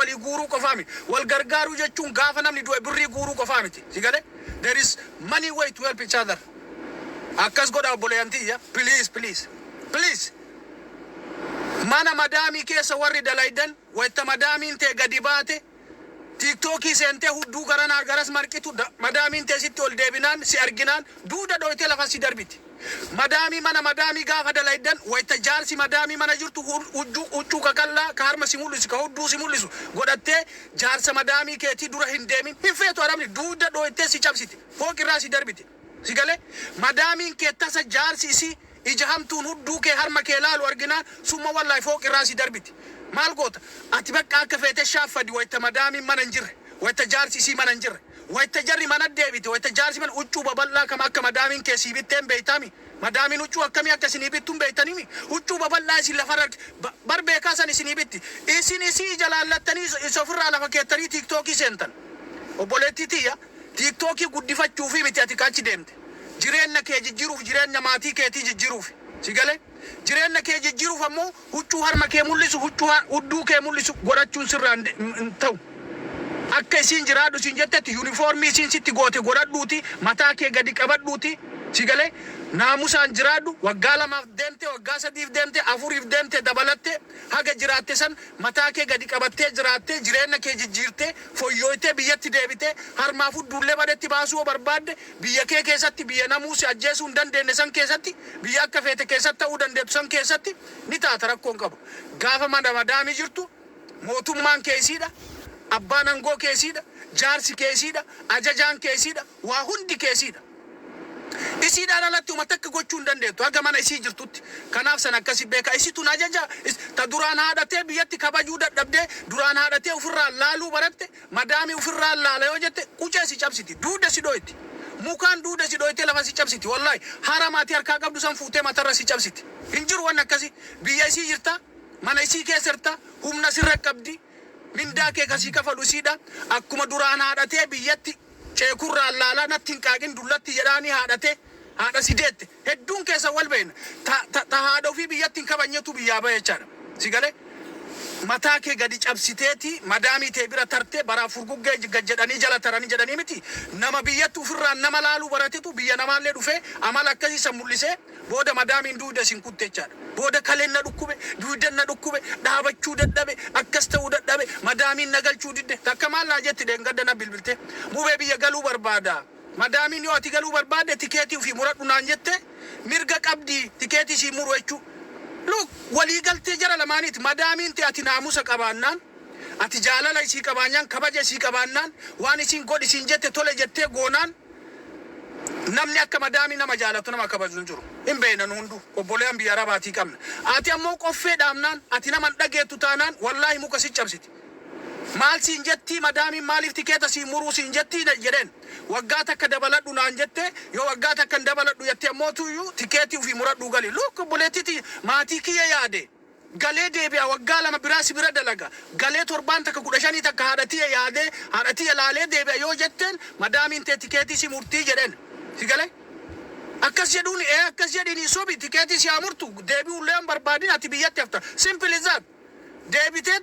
Walii guuruu qofaa miti. Wal gargaaruu jechuun gaafa namni du'e birrii guuruu qofaa miti. Si galee? There is many way to help each other. Akkas godha, obboleeyyan tiyya. Please, please, please. Mana madaamii keessa warri dalaydan, wayta madaamiin tee gadi baate TikTokii seentee hudduu garanaa garas marqitu, madaamiin tee sitti ol deebinaan, si arginaan, duuda dhoytee lafa si darbiti. Madaamii, mana madaamii gaafa dalaydan, wayta jaarsi madaamii mana jirtu huccuu huccuu qaqallaa ka harma si mul'isu, ka hudduu si mul'isu godhattee jaarsa madaamii keetii dura hin deemin. Hin feetu arabni, duuda dhoytee si cabsiti. Fooqirraa si darbiti. Si galee? Madaamiin kee tasa jaarsi isii ija hamtuun hudduu kee, harma kee laalu arginaan, summa wallahi fooqirraa si darbiti. Maal goota? Ati bakka akka feete shaaffadi wayta madaamiin mana hin jirre, wayta jaarsi isii mana hin jirre, wayta jarri mana deebite, wayta jaarsi mana huccuu babal'aa kam akka madaamiin kee sii bitteen beeytaami? Madaamiin huccuu akkamii akka isinii bittuun beeytanimi? Huccuu babal'aa isin lafarra bar beekaa san isinii bitti. Isin isii ija laallattanii isa ofirraa lafa keettanii TikTokii seentan. Obboleettii tiyya, TikTokii guddifachuufi miti ati achi deemte. Jireenya kee jijjiiruuf, jireenya maatii keetii jijjiiruuf. Si galee? Jireenya kee jijjiiruuf ammoo huccuu harma kee mul'isu, huccuu hudduu kee mul'isu godhachuun sirraa hin ta'u. Akka isiin jiraadhu isiin jettetti yuunifoormii isiin sitti goote godhadhuuti, mataa kee gadi qabadhuuti. Si galee? Naamusaan jiraadhu. Waggaa 2f deemte, waggaa 3f deemte, 4f deemte, dabalatte haga jiraatte san mataa kee gadi qabattee jiraatte, jireenya kee jijjiirtee, foyyooytee biyyatti deebitee, harmaaf hudduullee badetti baasuu yoo barbaadde, biyya kee keessatti, biyya namuu si ajjeesuu hin dandeenye san keessatti, biyya akka feete keessatti ta'uu dandeettu san keessatti ni taata, rakkoon qabu. Gaafa mana madaamii jirtu mootummaan kee isiidha, abbaan aangoo kee isiidha, jaarsi kee isiidha, ajajaan kee isiidha, waa hundi kee isiidha. Isiidhaan alatti uma takka gochuu hin dandeettu haga mana isii jirtutti. Kanaaf san akkasi beeka. Isitun ajaja ta duraan haadhatee biyyatti kabajuu dadhabdee, duraan haadhatee ofirraa laaluu baratte, madaamii ofirraa laala yoo jette, qucee si cabsiti. Duuda si dhoyti. Mukaan duuda si dhoytee lafa si cabsiti. Wallaahi, hara maatii harkaa qabdu san fuutee matarra si cabsiti. Hin jiru wanni akkasii. Biyya isii jirta, mana isii keessa jirta, humna sirra qabdi. Mindaa kee kasii kafalu isiidha. Akkuma duraan haadhatee biyyatti ceekurraan laalaa natti hin qaaqin dullatti jedhaanii haadhatee haadha si deette. Hedduun keessa wal beekna. Ta haadha ofii biyyatti hin kabajnetu biyyaa bahe jechaadha. Si galee? Mataa kee gadi cabsiteeti madaamii tee bira tartee baraaf furguggee gad jedhanii jala taranii jedhanii miti. Nama biyyatti ofirraan nama laaluu baratetu biyya namaallee dhufee amala akkasii san mul'isee booda madaamiin duuda isin kutte jechaadha. Booda kaleen na dhukkube, duudan na dhukkube, dhaabachuu dadhabe, akkas ta'uu dadhabe, madaamiin na galchuu didde. Takka maal naa jetti deengadda na bilbilte? "Mubee, biyya galuu barbaada. Madaamiin yoo ati galuu barbaadde tikeetii ofii muradhu naan jette, mirga qabdi tikeetii sii muru jechuu." Look, walii galtee jara lamaaniiti. Madaamiin ta'e ati naamusa qabaannaan, ati jaalala isii qabaannaan, kabaja isii qabaannaan, waan isiin godhi isiin jette tole jettee goonaan, namni akka madaamii nama jaalatu, nama kabaju hin jiru. Hin beekna nu hunduu. Obboleeyyan biyya Arabaatii qabna. Ati ammoo qoffee dhaabnaan, ati nama hin dhageettu taanaan, wallaahi muka si cabsiti. "Maal siin jettii madaamiin? Maaliif tikeeta siin muruu siin jettii?" jedheen. "Waggaa takka dabaladhu naan jette. Yoo waggaa takka hin dabaladhu jette ammoo tuyyuu tikeetii ofii muradhuu gali." Look, obboleettiti, maatii kiyya yaade galee deebi'a, waggaa 2 biraa si bira dalaga, galee torbaan takka 15 takka haadha tiyya yaadee, haadha tiyya laalee deebi'a yoo jetteen, madaamiin tee tikeetii si murtii jedheen. Si galee? Akkas jedhuun, ee, akkas jedhiin sobi, tikeetii si haa murtu. Deebi'ullee hin barbaadin, ati biyyatti hafta. Simple is that. Deebitee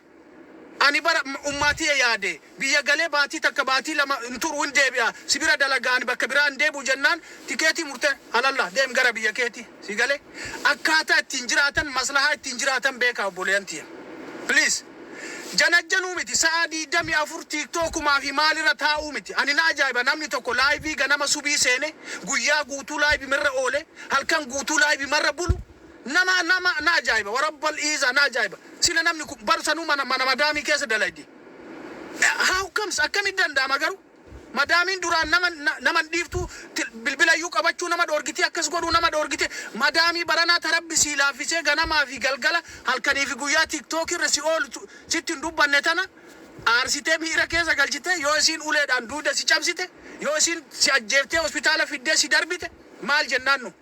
ani bara ummaatii yaade biyya galee baatii 1, baatii 2 hin turu, hin deebi'a, si bira dalagaa, ani bakka biraa hin deebi'u jennaan, tikeetii murtee halalla deem gara biyya keeti. Si galee? Akkaataa ittiin jiraatan, maslahaa ittiin jiraatan beekaa, obboleeyyan tiyya. Please. Janajjanuu miti, sa'a 24 TikTokumaa fi maalirra taa'uu miti. Ani na ajaa'iba, namni tokko live ganama subii seene, guyyaa guutuu live marra oole, halkan guutuu live marra bulu, nama na ajaa'iba. Warabbal iizaa, na ajaa'iba. Sila namni kun bar sanuu mana madaamii keessa dalagdi. How comes? Akkamitti danda'ama garuu? Madaamiin duraan nama hin dhiiftu, bilbila iyyuu qabachuu nama dhoorgitee, akkas godhuu nama dhoorgite. Madaamii baranaa tarabbi sii laaffisee ganamaa fi galgala, halkanii fi guyyaa TikTok irra si oolu sitti hin dubbanne tana aarsitee miira keessa galchite, yoo isiin uleedhaan duuda si cabsite, yoo isiin si ajjeeftee hospitaala fiddee si darbite, maal jennaan nu?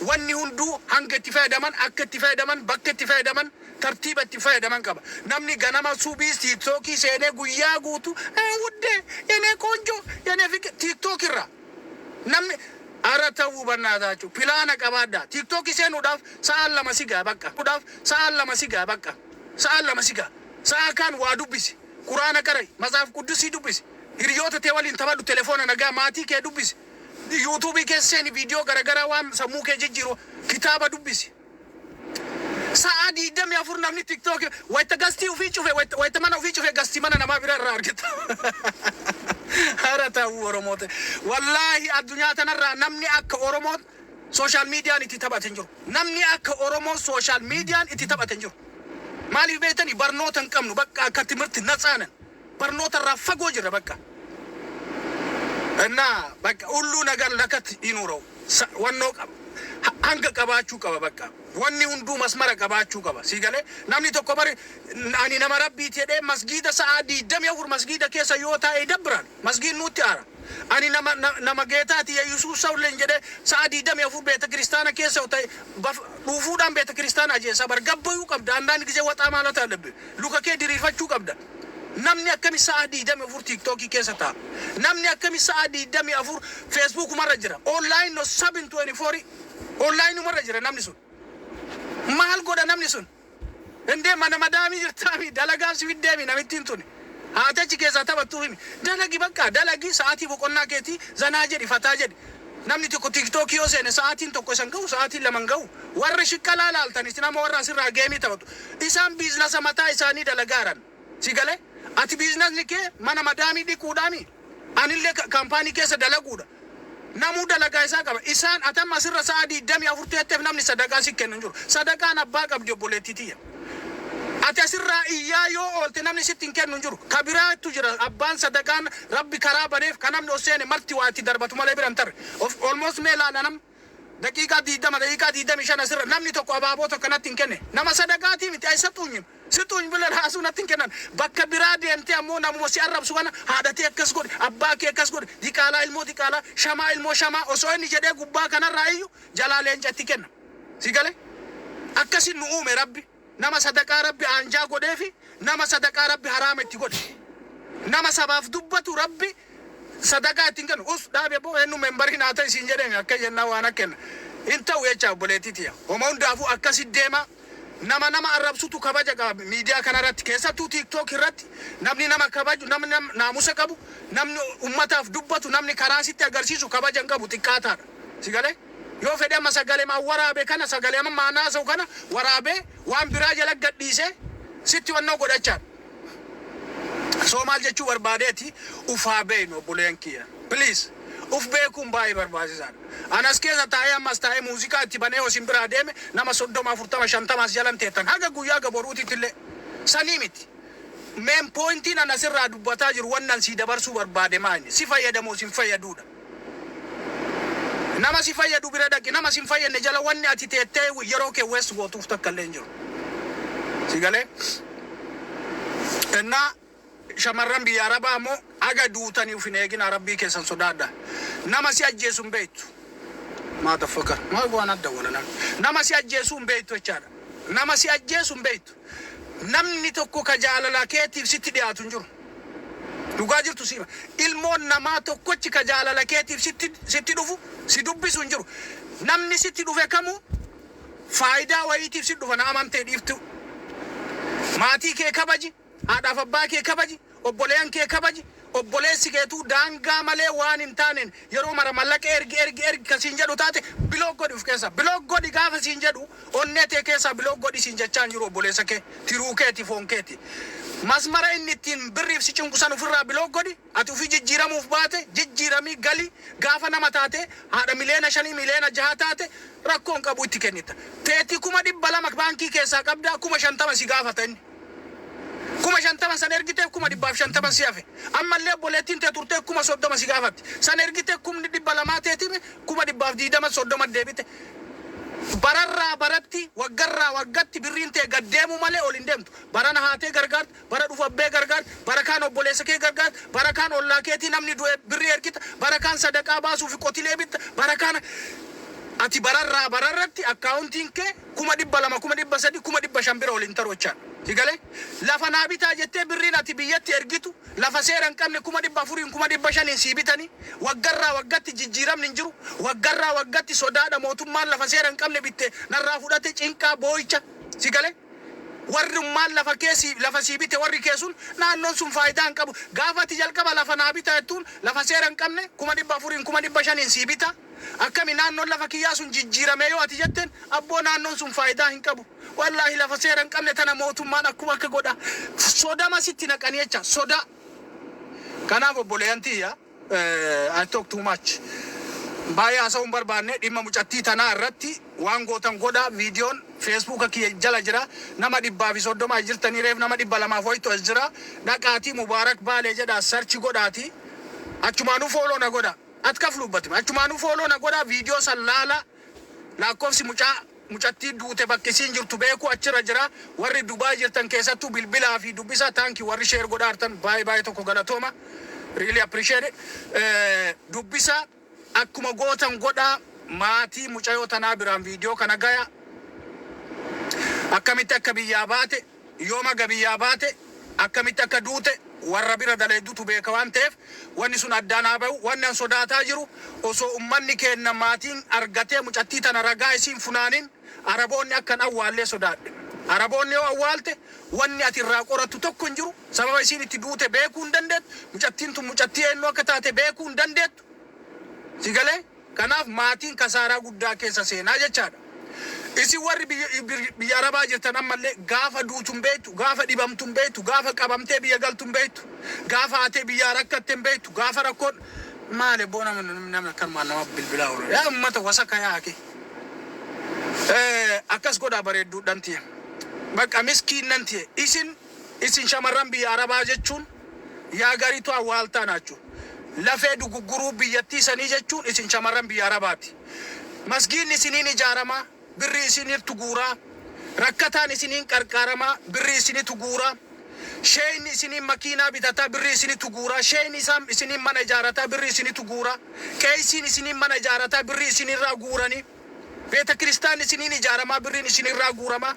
Wanni hunduu hanga itti fayyadaman, akka itti fayyadaman, bakka itti fayyadaman, tartiiba itti fayyadaman qaba. Namni ganama subii TikTokii seenee guyyaa guutuu "ውዴ የኔ ቆንጆ የኔ ፍቅር" TikTok irra namni ara ta'uu bannaataachuu pilaana qabaadha. TikTokii seenuudhaaf sa'aan 2 si ga'a bakka. Dhaaf sa'aan 2 si ga'a bakka. Sa'aan 2 si ga'a. Sa'a kaan waa dubbisi. Quraana qara'i, Matsaaf Quddusii dubbisi, hiriyoota tee waliin taphadhu, telefoona nagaa maatii kee dubbisi, YouTubeii keessa seeni, viidiyoo garagaraa waan sammuu kee jijjiiru, kitaaba dubbisi. Sa'aa 24 namni TikTokii wayita guestii ofii cufe, wayita mana ofii cufe, guestii mana namaa bira irraa argita. Hara ta'uu Oromoo ta'e. Wallaahi, addunyaa tanarraa namni akka Oromoo social mediaan itti taphate hin jiru. Namni akka Oromoo social mediaan itti taphate hin jiru. Maaliif beektanii? Barnoota hin qabnu, bakka akka timirti natsaanan. Barnoota irraa fagoo jirra bakka. እና በቃ ሁሉ ነገር ለከት ይኑረው። Wannoo qaba. Hanga qabaachuu qaba bakka. Wanni hunduu masmara qabaachuu qaba. Si galee? Namni tokko bari ani nama rabbiiti jedhee masgiida sa'aa 24 masgiida keessa yoo taa'e ይደብራል. Masgiid nutti aara. Ani nama geetaati Yesuus sawleen jedhee sa'aa 24 beeta kiristaana keessa yoo ta'e dhuufuudhaan beeta kiristaana ajeessa bar gabbayuu qabda. አንዳንድ ጊዜ ወጣ ማለት አለብህ. Luka kee diriirfachuu qabda. Namni akkami sa'a 24 TikTokii keessa ta'a? Namni akkami sa'a 24 Facebookumarra jira? Online no 7 24 onlineumarra jira namni sun. Maal godha namni sun? Indee mana madaamii jirtaami, dalagaan si fiddeemi namittiin tuni. Haatachi keessaa taphattuu himi. Dalagi bakka, dalagi, sa'aatii boqonnaa keetii zanaa jedhi, fataa jedhi. Namni tokko TikTokii yoo seene sa'aatiin tokko isan ga'u, sa'aatiin lama hin ga'u. Warri shiqqalaa laaltanis nama warra asirraa gameii taphatu. Isaan businessa mataa isaanii dalagaaran. Si galee? Ati businessni kee mana madaamii dhiquudhaami. Anillee kaampaanii keessa dalaguudha. Namuu dalagaa isaa qaba. Isaan atam asirra sa'a 24 teetteef namni sadaqaa si kennu hin jiru. Sadaqaan abbaa qabdi, obboleettii tiyya. Ati asirraa iyyaa yoo oolte namni sitti hin kennu hin jiru. Ka biraattu jira, abbaan sadaqaan rabbi karaa baneef, ka namni ol seene marti waa itti darbatu malee bira hin tarre. Of almost mee laala, nam daqiiqaa 20, daqiiqaa 25 asirra namni tokko abaaboo tokko natti hin kenne. Nama sadaqaatii miti, ay sixuunyim. Sixuuny bila raasuu natti hin kennan. Bakka biraa deemtee ammoo namuma si arrabsu kana haadhatee akkas godhe, abbaa kee akkas godhe, diqaalaa ilmoo diqaalaa, shamaa ilmoo shamaa osoo inni jedhee gubbaa kanarraa iyyuu jalaa leenca itti kenna. Si galee? Akkasin nu uume rabbi. Nama sadaqaa rabbi aanjaa godheefi nama sadaqaa rabbi haraama itti godhe. Nama sabaaf dubbatu rabbi sadaqaa ittiin kennu. Us dhaabe boo, eenyu memberii naa ta'e siin jedhame akka jennaa waan akka kenna. Hin ta'u jecha, obboleettii tiyya. Homa hundaafuu akkasi deema. Nama nama arrabsutu kabaja qaba miidiyaa kanarratti, keessattuu TikTok irratti. Namni nama kabaju, namni naamusa qabu, namni ummataaf dubbatu, namni karaa sitti agarsiisu kabaja hin qabu, xiqqaataadha. Si galee? Yoo fedhe amma sagalee maan waraabe kana, sagalee amma maanaa haasa'u kana waraabee waan biraa jala gadhiisee sitti wannoo godhachaadha. So maal jechuu barbaadeeti, ufaa beeynu, obboleen kiyya. Please, uf beekuun baay'ee barbaachisaadha. Anas keessa taa'ee, ammas taa'ee muuziqaa itti banee osin biraa deeme, nama 30, 40, 50 as jalan teettan haga guyyaa gaboruutitti illee sanii miti. Main pointiin an asirraa dubbataa jiru, wannan sii dabarsuu barbaade maali? Si fayyadamoo sin fayyaduudha. Nama si fayyadu bira dhaqi, nama sin fayyadne jala wanni ati teettee yeroo kee waste gootuuf takka illee hin jiru. Si galee? Innaa shamarran biyya Arabaa immoo aga duutanii uf hin eegina, rabbii keessan sodaadha. Nama si ajjeesu hin beektu. Motherfucker. Maal waan adda wala namni. Nama si ajjeesu hin beektu jechaadha. Nama si ajjeesu hin beektu. Namni tokko ka jaalala keetiif sitti dhiyaatu hin jiru. Dhugaa jirtu siima. Ilmoon namaa tokkochi ka jaalala keetiif sitti dhufu, si dubbisu hin jiru. Namni sitti dhufe kamuu faayidaa wayiitiif si dhufa, na amantee dhiiftu. Maatii kee kabaji, haadhaaf abbaa kee kabaji, obboleeyyan kee kabaji, obboleessi keetuu daangaa malee waan hin taaneen yeroo mara mallaqa ergi, ergi, ergi ka siin jedhu taate, block godhi of keessa. Block godhi gaafa siin jedhu, onnee tee keessaa block godhi siin jechaa hin jiru. Obboleessa kee, tiruu keeti, foon keeti. Masmara inni ittiin birriif si cunqusan ofirraa block godhi. Ati ofii jijjiiramuuf baate, jijjiiramii gali. Gaafa nama taate, haadha miliyoona 5, miliyoona 6 taate, rakkoon qabu, itti kennita. Teetii 200,000 baankii keessaa qabdaa, 50,000 si gaafata inni. 50,000 san ergiteef, 150,000 si hafe. Ammallee obboleettiin tee turtee 30,000 si gaafatti. San ergitee 200,000 teetime, 120,000, 30 deebite. Bararraa baratti, waggarraa waggatti birriin tee gad deemuu malee ol hin deemtu. Barana haatee gargaarta, bara dhufu abbee gargaarta, bara kaan obboleessa kee gargaarta, bara kaan ollaa keetii namni du'e birrii ergita, bara kaan sadaqaa baasuu fi qotilee bitta, bara kaan ati bararraa bararratti accountiin kee 200,000, 300,000, 500,000 bira ol hin taru jechaadha. Si galee? Lafa naa bitaa jettee birriin ati biyyatti ergitu lafa seera hin qabne 400,000n, 500,000n sii bitanii, waggarraa waggatti jijjiiramni hin jiru. Waggarraa waggatti sodaadha, mootummaan lafa seera hin qabne bitte narraa fudhate, cinqaa, boo'icha. Si galee? Warrummaan lafa kee si lafa sii bite, warri kee sun naannoon sun faayidaa hin qabu. Gaafa ati jalqaba lafa naa bita jettuun, lafa seera hin qabne 400,000n, 500,000n sii bita. Akkami naannoon lafa kiyyaa sun jijjiiramee yoo ati jetteen, abboo, naannoon sun faayidaa hin qabu. Wallaahi, lafa seera hin qabne tana mootummaan akkuma akka godha. Sodama sitti naqanii jecha sodaa. Kanaaf obboleeyyan tiyya, I talk too much. Baay'ee haasa'uu hin barbaanne. Dhimma mucattii tanaa irratti waan gootan godhaa. Viidiyoon Facebooka kiyya jala jira. Nama 130 as jirtanii, reef nama 200f wayitu as jira. Dhaqaatii Mubaarak Baalee jedhaa search godhaati. Achumaanuu follow na godha. At kafluubbatime. Achumaanuu follow na godhaa, viidiyoo san laala. Lakkoofsi mucaa mucattii duute bakki isiin jirtu beeku achirra jira. Warri Dubaay jirtan keessattuu bilbilaa fi dubbisa. Thank you, warri share godhaartan baay'ee baay'ee tokko galatooma. Really appreciate it. Dubbisa, akkuma gootan godhaa, maatii mucayoo tanaa biraan viidiyoo kana gaya. Akkamitti akka biyyaa baate, yooma aga biyyaa baate, akkamitti akka duute warra bira daleeddutu beeka waan ta'eef wanni sun addaan haa bahu. Wanni an sodaataa jiru, osoo ummanni keenna maatiin argatee mucattii tana ragaa isiin funaanin, Araboonni akkan awwaallee sodaadhe. Araboonni yoo awwaalte wanni ati irraa qorattu tokko hin jiru. Sababa isiin itti duute beekuu hin dandeettu. Mucattiin tun mucattii eenyu akka taate beekuu hin dandeettu. Si galee? Kanaaf maatiin kasaaraa guddaa keessa seenaa jechaadha. Isin warri biyya Arabaa jirtan ammallee gaafa duutu hin beektu, gaafa dhibamtu hin beektu, gaafa qabamtee biyya galtu hin beektu, gaafa haatee biyyaa rakkatte hin beektu, gaafa rakkoon maali boo nama namni akkanumaan nama bilbilaa oolu. Yaa ummata wasaka yaake. Akkas godhaa, bareedduudhaan tiye. Bakka miskiinnan tiye. Isin shamarran biyya Arabaa jechuun yaa gariitu awwaaltaa naachuu. Lafee dugugguruu biyyattii sanii jechuun isin shamarran biyya Arabaati. Masgiinni isiniin ijaaramaa, birrii isiniirtu guuraa. Rakkataan isiniin qarqaaramaa, birrii isinitu guuraa. Sheeyni isiniin makiinaa bitataa, birrii isinitu guuraa. Sheeyni isaan isiniin mana ijaarataa, birrii isinitu guuraa. Qeeysiin isiniin mana ijaarataa, birrii isinirraa guuranii. Beeta kiristaanni isiniin ijaaramaa, birriin isinirraa guuramaa.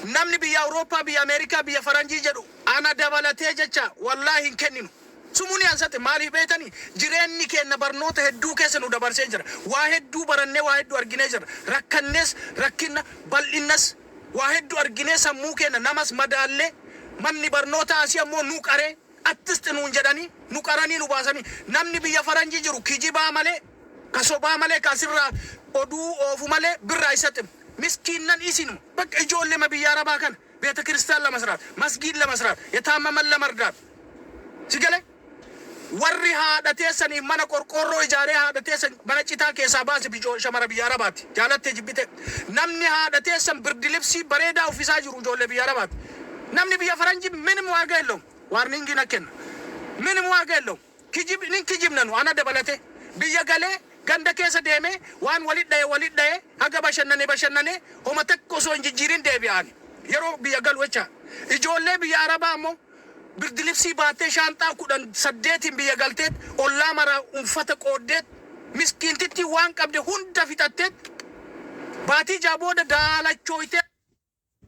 Namni biyya Awurooppaa, biyya Ameerikaa, biyya Faranjii jedhu ana dabalatee jecha wallaahi hin kenninu. Sumuni ansaxe maaliif beektanii? Jireenyi keenya barnoota hedduu keessa nu dabarsee jira. Waa hedduu barannee, waa hedduu arginee jira. Rakkannees, rakkinna bal'innas waa hedduu arginee, sammuu keenya namas madaallee, manni barnootaa asii ammoo nu qaree attisti nuun jedhanii nu qaranii nu baasanii. Namni biyya Faranjii jiru kijibaa malee, ka sobaa malee, ka asirraa oduu oofu malee birraa isa ximu. Miskiinnan isinuma bakka ijoolleema biyya Arabaa kana ቤተ ክርስቲያን ለመስራት፣ መስጊድ ለመስራት፣ የታመመን ለመርዳት si galee, warri haadha teessaniif mana qorqoorroo ijaaree haadha teessan mana citaa keessaa baase bijoo shamara biyya Arabaati. Jaalattee jibbite. Namni haadha teessan birdilibsii bareedaa uffisaa jiru ijoollee biyya Arabaati. Namni biyya Faranjii ምንም ዋጋ የለውም. Warning na kenna. ምንም ዋጋ የለውም. Kijib nin kijibna nu ana dabalate. Biyya galee ganda keessa deemee waan walit dhaye walit dhaye, haga bashannane bashannane, homa takka osoo hin jijjiirin deebi'aani. Yeroo biyya galu jecha. Ijoollee biyya Arabaa ammoo birdilibsii baattee, shaanxaa 18n biyya galteet, ollaa maraa uffata qooddeet, miskiintitti waan qabde hunda fixatteet, baatii 6 booda daalachooytee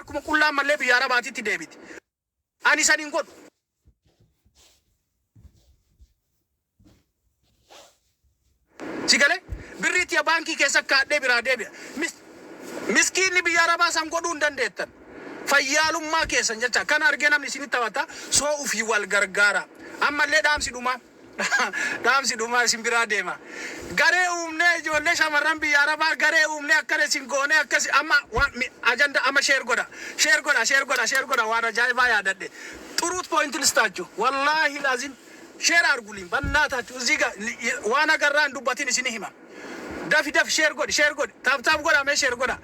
akkuma qullaa mallee biyya Arabaatitti deebiti. Ani san hin godhu. Si galee, birrii tiya baankii keessa kaadhee biraa deebi'a. Miskiinni biyya Arabaa san godhuu hin dandeettan. Fayyaalummaa keessan jecha kana argee namni isinitti taphata soo ufii wal gargaara. Ammallee dhaamsi dhumaa. Dhaamsi dhumaa isin biraa deema. Garee uumnee, ijoollee shamarran biyya Arabaa garee uumnee akkana isin goonee akkas amma agenda amma share godha. Share godha, share godha, share godha. Waan ajaa'ibaa yaadadhe. ጥሩ point ልስጣችሁ. Wallaahi laazim share አርጉልኝ በእናታችሁ። እዚህ ጋር waan agarraa hin dubbatin isin hima. Dafi dafi share godhi, share godhi, tap tap godha, mee share godha.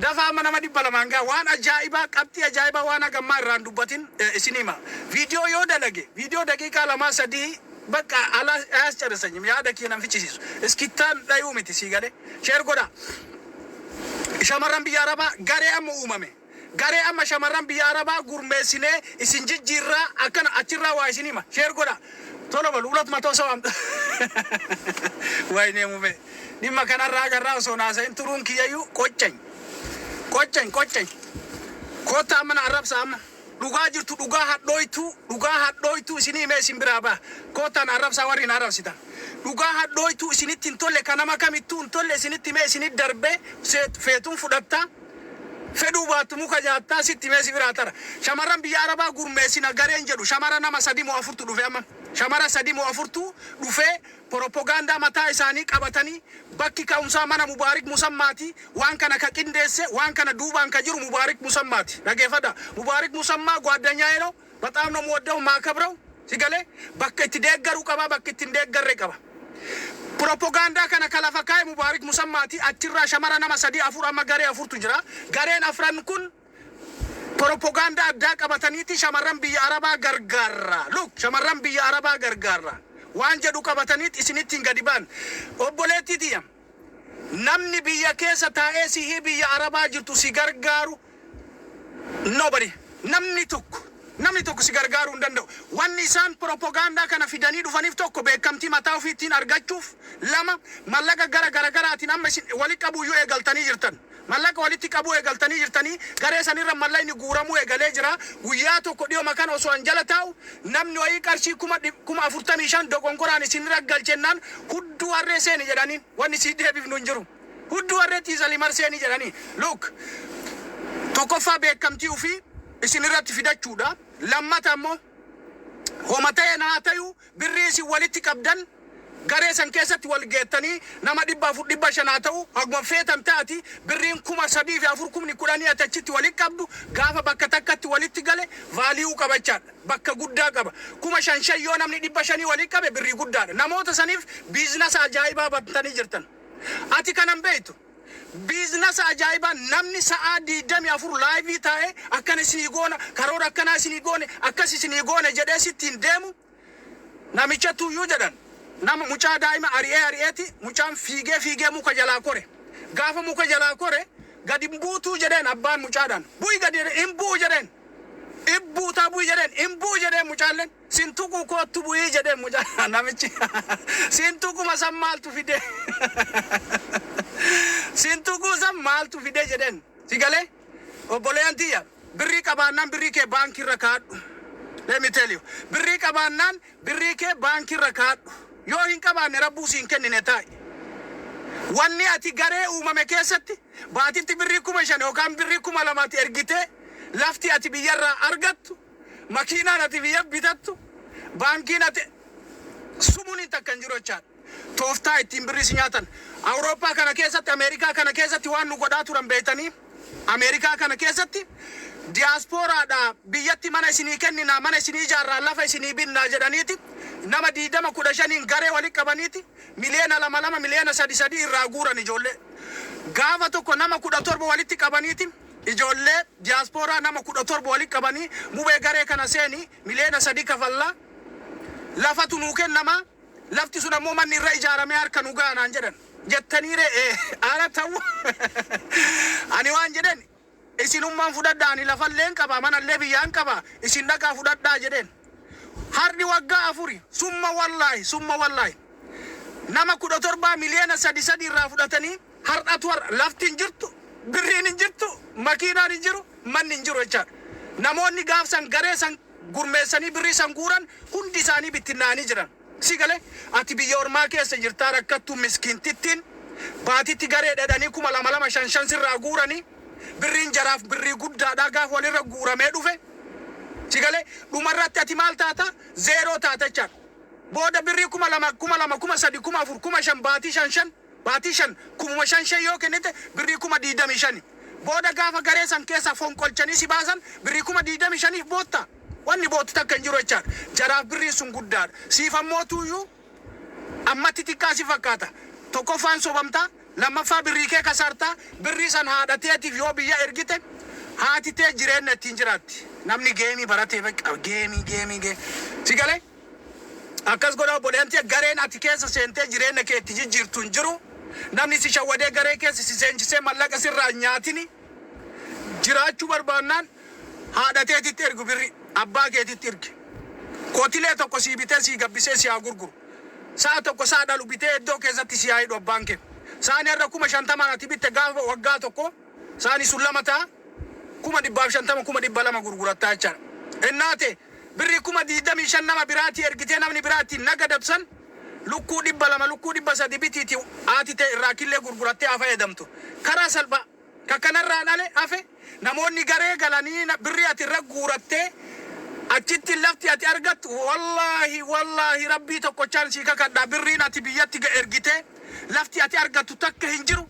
Dafa, amma nama 200n gaa. Waan ajaa'ibaa, qabxii ajaa'ibaa waan hagammaa irraa hin dubbatin isin hima. Viidiyoo yoo dalage, viidiyoo daqiiqaa 2 3 bakka ala አያስጨርሰኝም, yaada kiyya nan fichisiisu. Iskittaan dhayuu miti, sii galee. Share godha. Shamarran biyya Arabaa garee amma uumame. Garee amma shamarran biyya Arabaa gurmeessinee isin jijjiirraa akkana achirraa waa isin hima. Share godha. Tola balu ሁለት መቶ ሰው አምጣ። ወይኔ ሙቤ, dhimma kanarraa agarraa osoo naasahin turuun kiyyayyuu qoccany qoccany qoccany. Koottaa amma na arrabsa. Amma dhugaa jirtu, dhugaa hadhooytuu, dhugaa hadhooytuu isinii himee isin biraa ba'a. Koottaa na arrabsaa, warri na arrabsitan. Dhugaa hadhooytuu isinitti hin tolle, kan nama kamittuu hin tolle isinitti himee isinit darbee, feetuun fudhattaa. Fedhuu baattu muka nyaattaa, sitti mee si biraa tara. Shamarran biyya Arabaa gurmeessina gareen jedhu shamara nama sadi moo afurtu dhufe amma. Shamara sadi moo afurtu dhufee propagaandaa mataa isaanii qabatanii, bakki ka'umsaa mana Mubaarik Musammaati. Waan kana ka qindeesse, waan kana duubaan ka jiru Mubaarik Musammaati. Dhageeffadha. Mubaarik Musammaa ጓደኛዬ ነው። በጣም ነው የምወደው የማከብረው። Si galee, bakka itti deeggaru qaba, bakka itti hin deeggarre qaba. Propagaandaa kana ka lafa kaa'e Mubaarik Musammaati. Achirraa shamara nama sadii afur, amma garee afurtu jira. Gareen afran kun propagaandaa addaa qabataniiti shamarran biyya Arabaa gargaarra. Look, shamarran biyya Arabaa gargaarra. Waan jedhu qabataniiti isinittiin gadi ba'an. Obboleettii tiyya. Namni biyya keessa taa'ee sihii biyya Arabaa jirtu si gargaaru nobody. Namni tokko si gargaaruu hin danda'u. Wanni isaan propagaandaa kana fidanii dhufaniif, tokko, beekamtii mataa ofiitiin argachuuf, lama, mallaqa gara garagaraatiin amma isin walitti qabuuyyuu eegaltanii jirtan. Mallaqa walitti qabuu eegaltanii jirtanii, garee sanirra mallaqni guuramuu eegalee jira. Guyyaa tokko dhiyoo kana osoo an jala taa'u namni wayii qarshii 45,000 dogonkoraan isinirra galchennaan, hudduu harree seeni jedhaniin, wanni sii deebifnu hin jiru. Hudduu harree tiisalii marseeni jedhanii. Look, tokkoffaa beekamtii ofii isin irratti fidachuudha. Lammata ammoo homa ta'e naa ta'u, birrii isin walitti qabdan garee san keessatti wal geettanii nama 400 500 ta'u, haguma feetan taati, birriin 3,000 fi 4, 10,000 ati achitti walitti qabdu gaafa bakka takkatti walitti gale value qabachaadha. Bakka guddaa qaba. 5,000 5 yoo namni 500 walitti qabe birrii guddaadha. Namoota saniif business ajaa'ibaa bantanii jirtan. Ati kanan beektu. Business ajaa'ibaa, namni sa'aa 24 live taa'e akkana isinii goona, karoora akkanaa isinii goone, akkas isinii goone jedhee sittiin deemu namicha tuyyuu jedhan. Nama mucaa daa'ima ari'ee ari'eeti, mucaan fiigee fiigee muka jalaa kore. Gaafa muka jalaa kore gadi hin buutuu jedheen abbaan mucaadhaan. Bu'i gadi jedheen, hin bu'u jedheen. Ibbuutaa bu'i jedheen, hin bu'u jedheen mucaalleen. Sin tuqu, koottu bu'ii jedheen mucaa namichi. Sin tuquma san maaltu fide? Sin tuquu san maaltu fide jedheen. Si galee? Obboleeyyan tiyya, birrii qabaannaan birrii kee baankiirra kaadhu. Let me tell you. Birrii qabaannaan birrii kee baankiirra kaadhu. Yoo hin qabaanne rabbuu siin kennine taa'i. Wanni ati garee uumame keessatti baatitti birrii 5,000 yookaan birrii 2,000tti ergitee, lafti ati biyyarraa argattu, makiinaan ati biyya bitattu, baankiin ati sumuun takka hin jiru jechaadha. Tooftaa ittiin birrii si nyaatan. Awurooppaa kana keessatti, Ameerikaa kana keessatti waan nu godhaa turan beektanii, Ameerikaa kana keessatti diyaaspooraadha biyyatti mana isinii kenninaa, mana isinii ijaarraa, lafa isinii binnaa jedhaniiti nama 20 15n garee walitti qabaniiti miliyoona 2 2, miliyoona 3 3 irraa guuran ijoollee. Gaafa tokko nama 17 walitti qabaniiti, ijoollee diyaaspooraa nama 17 walitti qabanii, mubee garee kana seeni, miliyoona 3 kafallaa, lafatu nuu kennama, lafti sun ammoo manni irra ijaaramee harka nu gaanaan jedhan. Jettanii re'ee ara ta'u, ani waan jedhen, isinummaan fudhadhaa, ani lafallee qaba, manallee biyyaan qaba, isin dhaqaa fudhadhaa jedheen. Har'i waggaa 4, summa wallaahi, summa wallaahi, nama 17 miliyoona 3 3 irraa fudhatanii har'atu har'a lafti hin jirtu, birriin hin jirtu, makiinaan hin jiru, manni hin jiru jechaadha. Namoonni gaafsan garee san gurmeessanii birrii san guuran hundi isaanii bittinnaa'anii jiran. Si galee, ati biyya ormaa keessa jirtaa, rakkattuu miskiintittiin baatitti garee dhedhanii 2,000 2, 5 5 sirraa guuranii, birriin jaraaf birrii guddaadhaa gaafa walirra guuramee dhufe. Si galee, dhumarratti ati maal taata? Zero taata jechaadha. Booda birrii 2,000 2,000, 3,000, 4,000, 5,000, baatii 5 5, baatii 5 5,500 yoo kennite birrii 25,000. Booda gaafa garee san keessa fonqolchanii si baasan birrii 25,000f bootta. Wanni boottu takka hin jiru jechaadha. Jaraaf birriin sun guddaadha. Siif ammoo tuyyuu ammatti xiqqaa si fakkaata. Tokkoffaan sobamtaa, lammaffaa birrii kee kasaartaa, birrii san haadha teetiif yoo biyya ergite haati tee jireenya ittiin jiraatti. Namni game baratee beqa game game game. Si galee? Akkas godha obboleettii, gareen ati keessa seentee jireenya kee itti jijjiirtu hin jiru. Namni si shawwadee garee keessa si seenchisee mallaqa sirraa hin nyaatini. Jiraachuu barbaannaan haadha teetitti ergu birri, abbaa keetitti ergi. Kotilee tokko sii bitee sii gabbisee si haa gurguru. Sa'a tokko sa'a dhalu bitee iddoo keessatti si haa hidhu abbaan kee. Saani har'a 50,000n ati bitte gaafa waggaa tokko saani sun lama ta'a, 150,000, 200,000 gurgurattaa jechaadha. Innaate birrii 25,000 nama biraatii ergitee namni biraatiin nagadatu san lukkuu 200, lukkuu 300 bitiiti haati ta'e irraa killee gurgurattee haa fayyadamtu. Karaa salphaa. Ka kanarraan ale hafe namoonni garee galanii birrii ati irra guurattee achitti lafti ati argattu, wallaahi, wallaahi, Rabbii tokkochaan sii kakadha, birriin ati biyyatti ergitee lafti ati argattu takka hin jiru.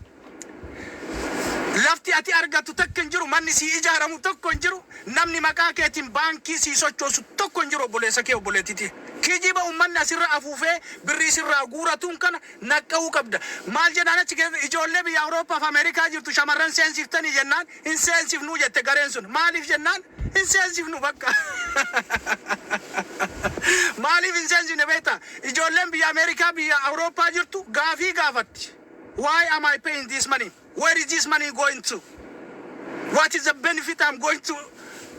Lafti ati argattu takka hin jiru, manni sii ijaaramu tokko hin jiru, namni maqaa keetiin baankii sii sochoosu tokko hin jiru. Obboleessa kee, obboleettiti. Kijiba uummanni asirra afuufee birrii sirraa guuratuun kana naqqa'uu qabda. Maal jennaan, achi keessa ijoollee biyya Awurooppaa fi Ameerikaa jirtu shamarran seensiftanii jennaan, hin seensifnuu jette gareen sun. Maaliif jennaan, hin seensifnu bakka. Maaliif hin seensifne beektaa? Ijoolleen biyya Ameerikaa, biyya Awurooppaa jirtu gaafii gaafatti. Why am I paying this money? Where is this money going to? What is the benefit I'm going to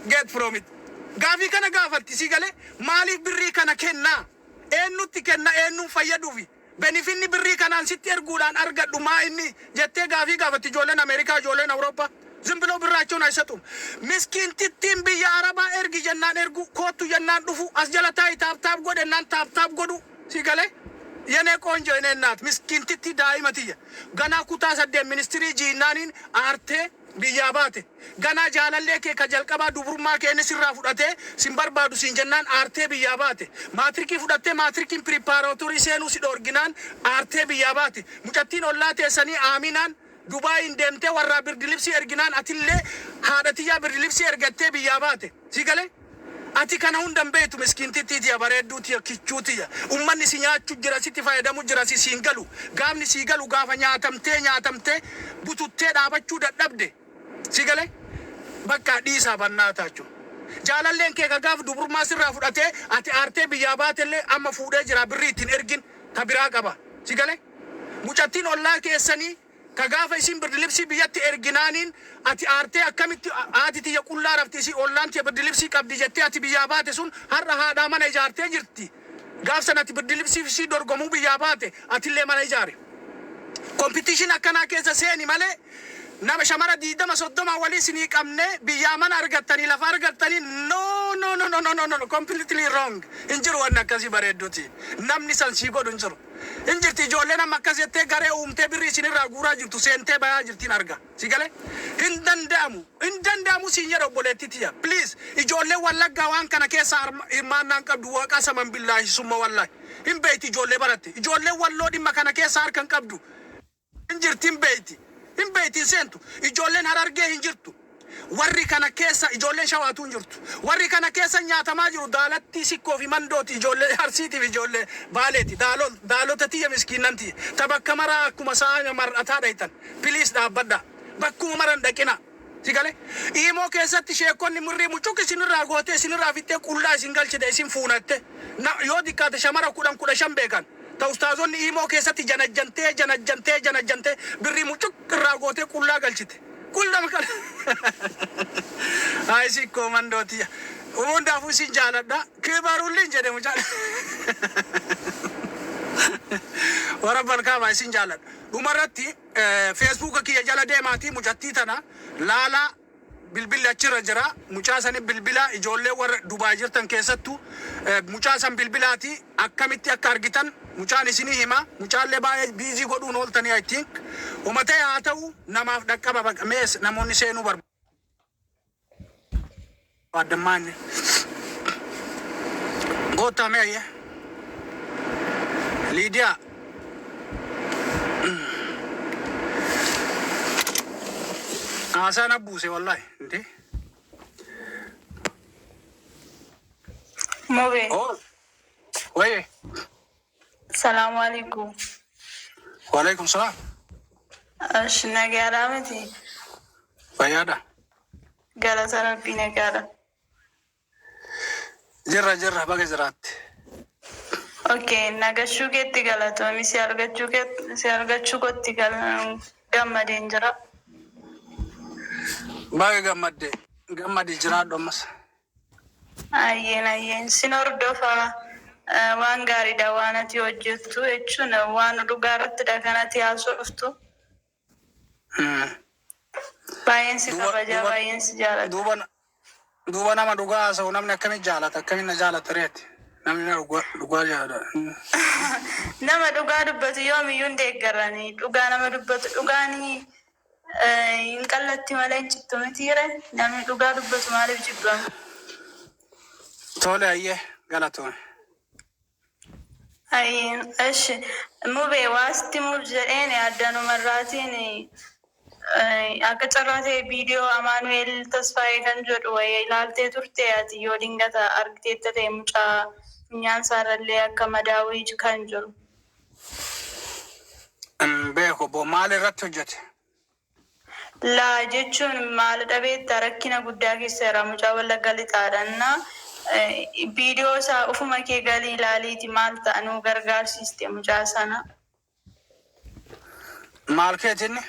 get from it? Gaafii kana gaafatti, si galee? Maaliif birrii kana kennaa? Eenyutti kenna? Eenyuun fayyaduufi? Benefitni birrii kanaan sitti erguudhaan argadhu maa inni jettee gaafii gaafatti ijoolleen Ameerikaa, ijoolleen Awurooppaa. ዝም ብሎ ብራቸውን አይሰጡም። Miskiintittiin biyya Arabaa ergi jennaan ergu, koottu jennaan dhufu, as jala taa'i tap tap godhennaan tap tap godhu, si galee? የኔ ቆንጆ፣ የኔ እናት፣ miskiintitti daa'ima tiyya ganaa kutaa 8 ministirii jiinnaaniin aartee biyyaa baate, ganaa jaalallee kee ka jalqabaa dubrummaa kee inni sirraa fudhatee sin barbaadu siin jennaan aartee biyyaa baate, maatirikii fudhattee maatirikiin preparatory seenuu si dhoorginaan aartee biyyaa baate, mucattiin ollaa teessanii aaminaan Dubaayin deemtee warraa birdilibsii erginaan atillee haadha tiyyaa birdilibsii ergattee biyyaa baate, si galee? Ati kana hundan beektu, miskiintittii tiyya, bareedduu tiyya, kichuu tiyya. Ummanni si nyaachuu jira, sitti fayyadamu jira, si siin galu. Gaafni sii galu gaafa nyaatamtee nyaatamtee bututtee dhaabachuu dadhabde. Si galee? Bakka dhiisaa bannaa taachuu. Jaalalleen kee ka gaaf dubrummaa sirraa fudhatee ati aartee biyyaa baatellee amma fuudhee jira, birrii ittiin ergin ta biraa qaba. Si galee? Mucattiin ollaa keessanii ka gaafa isin birdilibsii biyyatti erginaaniin ati aartee, akkamitti haati tiyya qullaa rafti, isii ollaan tiyya birdilibsii qabdi jettee ati biyyaa baate sun har'a haadhaa mana ijaartee jirti. Gaaf sana ati birdilibsii isii dorgomuu biyyaa baate, atillee mana ijaare. Competition akkanaa keessa seeni malee nama shamara 20 30 walii isinii qabne biyyaa mana argattanii lafa argattanii, no, no, no, no, no, no, no, completely wrong. Hin jiru wanni akkasii, bareedduuti. Namni san sii godhu hin jiru. Hin jirti ijoolleen amma akkas jettee garee uumtee birrii isinirraa guuraa jirtu, seentee bayaa jirtiin arga. Si galee? Hin danda'amu. Hin danda'amu siin jedha, obboleettii tiyya. Please, ijoolleen Wallaggaa waan kana keessa hirmaannaan qabdu, waaqa saman billaahi summa wallaahi. Hin beeyti ijoollee baratte. Ijoolleen Walloo dhimma kana keessa harka hin qabdu. Hin jirti, hin beeyti. Hin beeyti, hin seentu. Ijoolleen Harargee hin jirtu. Warri kana keessa ijoolleen Shawaatuu hin jirtu. Warri kana keessa nyaatamaa jiru Daalattii, Sikkoo fi Mandooti, ijoollee Arsiitiif ijoollee Baaleeti. Daalota tiyya, miskiinnan tiyya. Ta bakka maraa akkuma sa'a mar'ataa dhaytan. Please, dhaabbadhaa. Bakkuma maran dhaqina. Si galee? Iimoo keessatti sheekonni mirrii mucuq isinirraa gootee isinirraa fixxee qullaa isin galchite, isin fuunatte. Yoo xiqqaate shamara 10 15 beekan. Ta ustaazonni iimoo keessatti janajjantee janajjantee janajjantee birrii mucuq irraa gootee qullaa galchite. Qullama kana. Hayi Sikkoo Mandootiyya. Hundaafuu isin jaaladha. Kibarulliin jedhe mucaan. Warra balkaabaa isin jaaladha. Dhumarratti Feesbuuka kiyya jala deemaatii mucattii tana laalaa, bilbilli achirra jira. Mucaa sani bilbila, ijoollee warra Dubaay jirtan keessattuu mucaa san bilbilaati, akkamitti akka argitan mucaan isinii hima. Mucaallee baay'ee busy godhuun ooltanii, I think. Uma ta'e haa ta'u, namaaf dhaqqaba baqa mees namoonni seenuu barbaadan maanni. Goottaa mee ayyee. Liidiyaa. Haasaan abbuuse wallahi. Intee. Mube, Oh. Waye. Salaamu alaikum. Waalaikum salaam. Ash, nagaadhaa miti? Fayyaadha. Galata Rabbii, nagaadha. Jirra, jirra, baga jiraatte. Okay, nagashuu keetti galatoomi, si argachuu kootti gammadeen jira. Baga gammadde, gammadi, jiraadhu ammas. Ayyeen, ayyeen, sin hordofaa, waan gaariidha waan ati hojjettu jechuun, waan dhugaa irrattidha kan ati haasoftu. Baay'een si kabajaa, baay'een si jaalladha. Duuba nama dhugaa haasa'u namni akkamitti jaalata? Akkamitti na jaalata reeti? Namni na dhugaa dhugaa jaalata. Nama dhugaa dubbatu yoomiyyuu hin deeggarani. Dhugaa nama dubbatu dhugaanii Hin qallatti malee hin cittu mitiire, namni dhugaa dubbatu maaliif jibbama? Tole, ayyee, galatoome. Ayyeen, eshi mubee waasti mub jedheen addanumarraatiin akka carraa ta'e viidiyoo Amaanu'el Tasfaayee kan jedhu wayii ilaaltee turte ati, yoo dingata argiteetta ta'e, mucaa funyaan isaarrallee akka madaawii kan jiru. Hin beeku bo, maal irratti hojjete? Laa jechuun maal dhabeetta, rakkina guddaa keessa jira mucaa Wallagga Lixaadha. Viidiyoo isaa ufuma kee galii ilaaliiti maal ta'a nuu gargaarsiiste mucaa sana. Maal keetinni?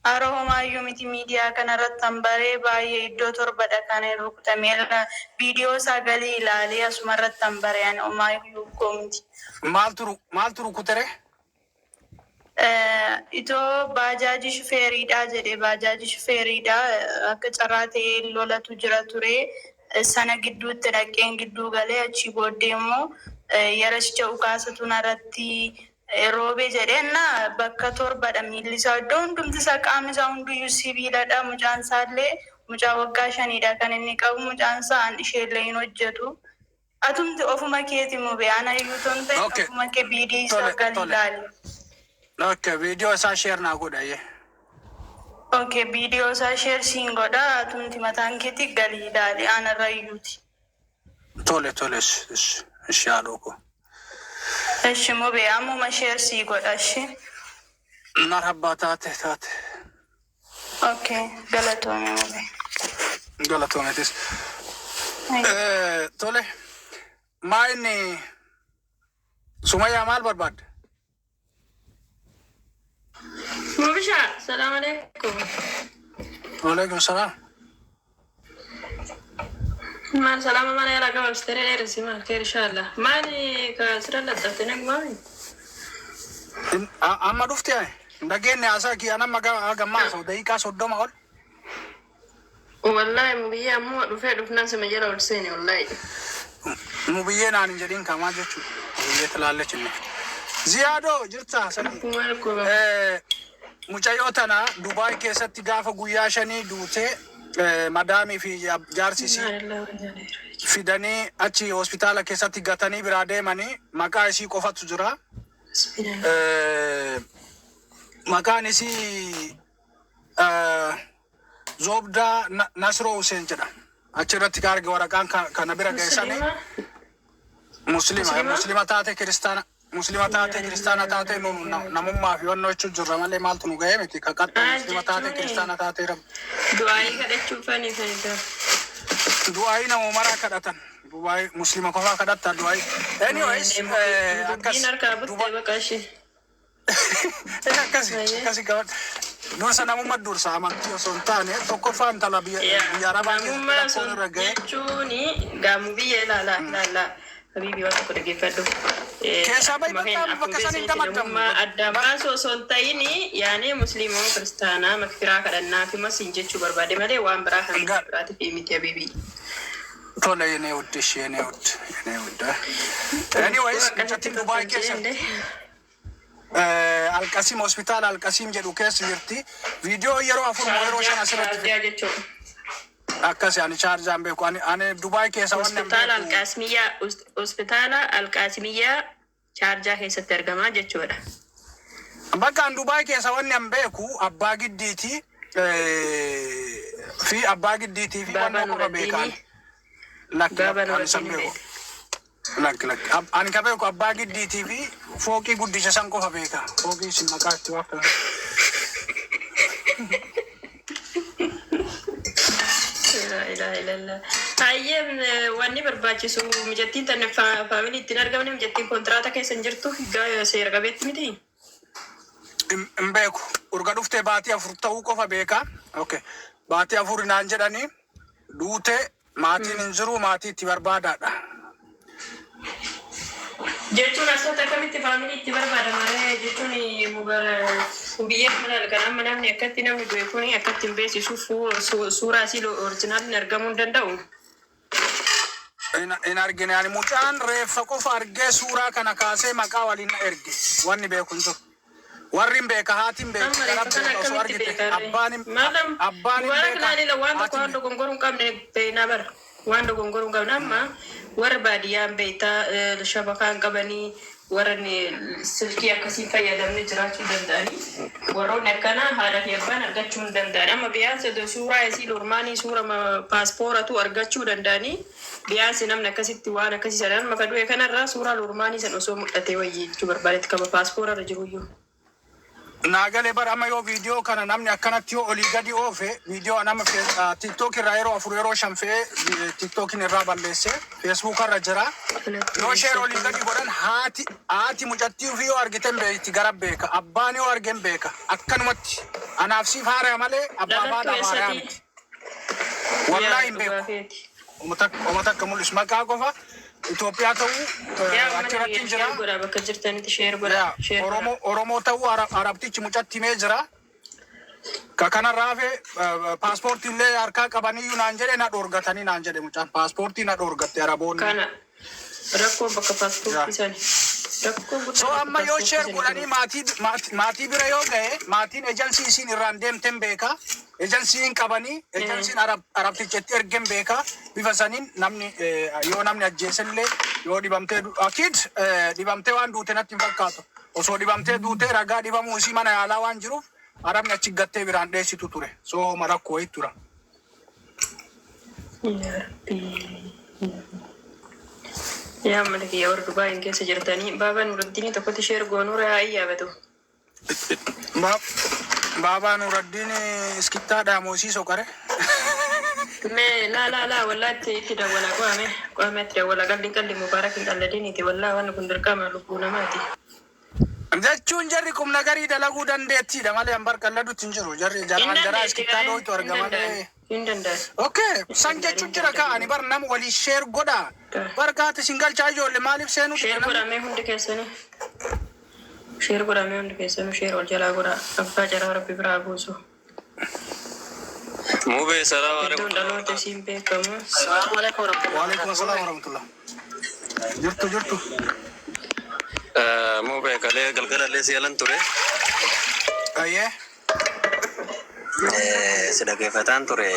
Hara homaayyuu miti, miidiyaa kanarratti hanbaree baay'ee iddoo torbadha kan hin rukutamee. Viidiyoo isaa galii ilaalee asuma irratti hanbaree, ani homaayyuu koo miti. Maaltu rukutere? Itoo baajaajii shufeeriidha jedhe, baajaajii shufeeriidha, akka carraa ta'ee lolatu jira ture, sana gidduutti dhaqeen gidduu galee, achii booddee immoo yarasicha ukaasatu narratti roobe jedheenna. Bakka torbadha miilli isaa, iddoo hundumti isaa, qaamni isaa hunduyyuu sibiiladha. Mucaan isaallee mucaa waggaa 5dha kan inni qabu. Mucaan isaa an isheellee hin hojjetu. Atumti ofuma keeti mube, ana iyyuu ton ta'e ofuma kee viidiyoo isaa galii ilaali. Okay, viidiyoo isaa share naa godha ayyee. Okay, viidiyoo isaa share siin godha, atumti mataan keeti galii ilaali, anarra iyyuuti. Tole, ishi haadhoo koo. Ishi mube, ammuma share sii godha, ishi. Marhabbaa, taate taate. Okay, galatoome mube. Galatoometis. Tole, maa inni Sumayyaa maal barbaadde? Mubisha, salam alaikum. Waalaikum salaam. Maal salama mana yala gabaabsitee dheerisi, maal kee inshallah. Maali ka sira laxxafte, nagmaami? Amma dhufte ani. Hin dhageenye haasaa kiyya, nama gammaa haasa'u daqiiqaa 30 ol. Wallahi mubiyyee ammoo dhufee dhufnaan sima jala ol seene wallahi. Mubiyyee naan hin jedhin kamaa jechuudha. Mubiyyee tilaallee cinne. Ziyaadoo, jirta sanii? Maal kuba? Mucayyoo tana Dubaay keessatti gaafa guyyaa 5 duutee madaamii fi jaarsi isii fidanii achi hospitaala keessatti gatanii biraa deemanii, maqaa isii qofatu jira. Maqaan isii Zoobdaa Nasroo Hussein jedha. Achirratti ka arge waraqaan kana bira geessanii muslima. Muslima? Muslima taate kiristaana, muslima taate kiristaana taate, nu namummaa fi wannoo jechuun jirra malee maaltu nu ga'ee miti ka qaxxee muslima taate kiristaana taate Du'aayii kadhachuuf fani fani. Du'aayii nama maraa kadhatan, du'aayii muslima qofaa kadhatta du'aayii. Anyways, akkas Dubbiin harkaa buttee baqa ishee. Akkasi akkasi qabadha. Dursa namummaa, dursa amantii osoo hin taane, tokkoffaa intala biyya arabaa keessatti Namummaa rakkoon sun irra ga'e. jechuun gaamu biyya ilaalaa ilaalaa. Habiibi, waan tokko dhaggeeffadhu. Keessaa bahi Akkuma bakka keenya bakka akkuma san hin beeksisni gamaddamu. namummaa addaan baasuu osoo hin ta'in, yaanee musliimoo kiristaanaa makfiraa kadhannaa fi masiin jechuu barbaade malee waan biraa kan biraatiif miti, habiibi. Tole, የኔ ውድ, እሺ የኔ ውድ, የኔ ውድ. Anyways, mucattiin Dubaay keessa Alqasiim, hospitaala Alqasiim jedhu keessa jirti. Viidiyoo yeroo afur moo yeroo shan asirratti Shaarjaa jechuudha. Akkas ani chaarjaan beeku. Ani Dubaay keessa wanni an Hospitaala beeku. Alqaasmiyyaa, hospitaala Alqaasmiyyaa Chaarjaa keessatti argamaa jechuudha. Bakka an Dubaay keessa wanni an beeku abbaa giddiiti fi abbaa giddiitii fi Baabaa wannoo qofa beekaan. Nuraddiinii. Lakki Baabaa lakki, ani san Nuraddiinii beeku. beekta. Lakki lakki. Ani ka beeku abbaa giddiitii fi fooqii guddicha san qofa beeka. Fooqii isin maqaa itti waaftan. Laa ilaaha illallah. Hayyee, wanni barbaachisu mijattiin tan faamilii ittiin argamne, mijattiin kontiraata keessa hin jirtu, seera qabeetti miti. Hin beeku. Urga dhuftee baatii 4 ta'uu qofa beeka. Okay. Baatii 4 naan jedhanii duute, maatiin hin jiru, maatii itti barbaadaadha. Jechuun asirratti akkamitti faamilii itti barbaadama jechuun biyya kana kan amma namni akkatti namni du'e kun akkatti hin beeksisu, suuraa asii orijinaaliin argamuu hin danda'u. Hin argine, ani mucaan reeffa qofa argee suuraa kana kaasee maqaa waliin na erge. Wanni beeku hin jiru. Warri hin beeka, haati hin beeka, Amma gara reeffa kana beeka osoo akkamitti argite. beekarre? Abbaan hin Maalam abbaan hin Mubaarak beeka, laalila waan tokko haati hin waan beeka. dogongoruu hin qabne beeknaa bara. Waan dogongoruu hin qabne amma warra baadiyyaan beektaa shabakaa hin qabanii, warra silkii akkasii fayyadamne jiraachuu danda'anii, warroonni akkanaa haadha fi abbaan argachuu hin danda'an. Amma biyaansi odoo suuraa isii lormaanii suura paaspooratu argachuu danda'anii, biyaansi namni akkasitti waan akkasii sana amma ka du'e kanarraa suuraa lormaanii san osoo mul'ate wayii jechuu barbaadetti kama paaspoorarra jiruyyuu. Naagalee bara amma yoo viidiyoo kana namni akkanatti yoo olii gadi oofe, viidiyoo nama TikTok irraa yeroo afur yeroo shan fe'ee TikTokin irraa balleesse, Facebook irra jira. Yoo share olii gadi godhan, haati mucattii ofii yoo argiten beekti, gara beeka. Abbaan yoo argen beeka. Akkanumatti anaaf siif haaraa malee abbaa Dhalattuu baadhaaf haaraa eessatii? miti. Wallaahi hin Yaa dhugaa beeku. keeti. Uummata akka mul'isu maqaa qofa Itoophiyaa ta'uu Yaa uummata achirratti biyya hin jira. share godhaa, bakka jirtanitti share godhaa. Yaa Share godhaa. Oromoo ta'uu Arabtichi mucatti himee jira. Ka kanarraa hafe paaspoortii illee harkaa qabaniyyuu naan jedhe, na dhoorgatanii naan jedhe mucaan, paaspoortii na dhoorgatte Araboonni. Kana rakkoon bakka paaspoortii sani. Rakkoon So guddaan bakka amma yoo paaspoortii share sani godhanii jiru. maatii bira yoo gahe, maatiin ejansii isiin irraan deemten beeka. Ejansiin qabanii ejansiin Arabtichatti ergen beeka. Bifa saniin namni yoo namni ajjeesellee yoo dhibamtee akiid dhibamtee waan duute natti hin fakkaatu. Osoo dhibamtee duute ragaa dhibamuu isii mana yaalaa waan jiruuf Arabni achi gattee biraan dheessitu ture. So homa rakkoo wayii tura. Yaa Rabbii. Yaa uummata kiyya warra Dubaayin keessa jirtanii, baabaa Nuraddiinii tokkotti share goonuu haa iyyaabatu. Baabaa Nuraddiin iskittaa dhaamoosii soqare. Mee laa laa laa, wallaa itti dawwala, qo'ame qo'ame, itti dawwala. Qalli qalli Mubaarak hin qalladiniiti, wallaa wanni kun dirqama lubbuu namaati. Jechuun jarri qubna garii dalaguu dandeettiidha malee hambar qalladutti hin jiru. Jarri Hin jaraan jaraa dandeetti iskittaa garee dhooytu hin arga danda'an malee. Hin danda'an. Okay, Hin san danda'an jechuun hin jira danda'an. kaa'ani bar nama walii share godha. Bar kaati sin galchaa ijoollee maaliif seenuu dide Share namni? Godhamee hundi keessanii. Share godhamee hundi keessanuu, share wal jalaa godhaa. Abbaa jaraa Rabbi biraa buusu. Mubee, salaamu alaikum. Iddoon dhaloota isiin beekamu. Assalamu alaikum warahmatullahi. Waalaikum assalam warahmatullah. Jirtu jirtu. Mubee, kalee galgalallee si yalan ture. Ayyee. Si dhaggeeffataan ture.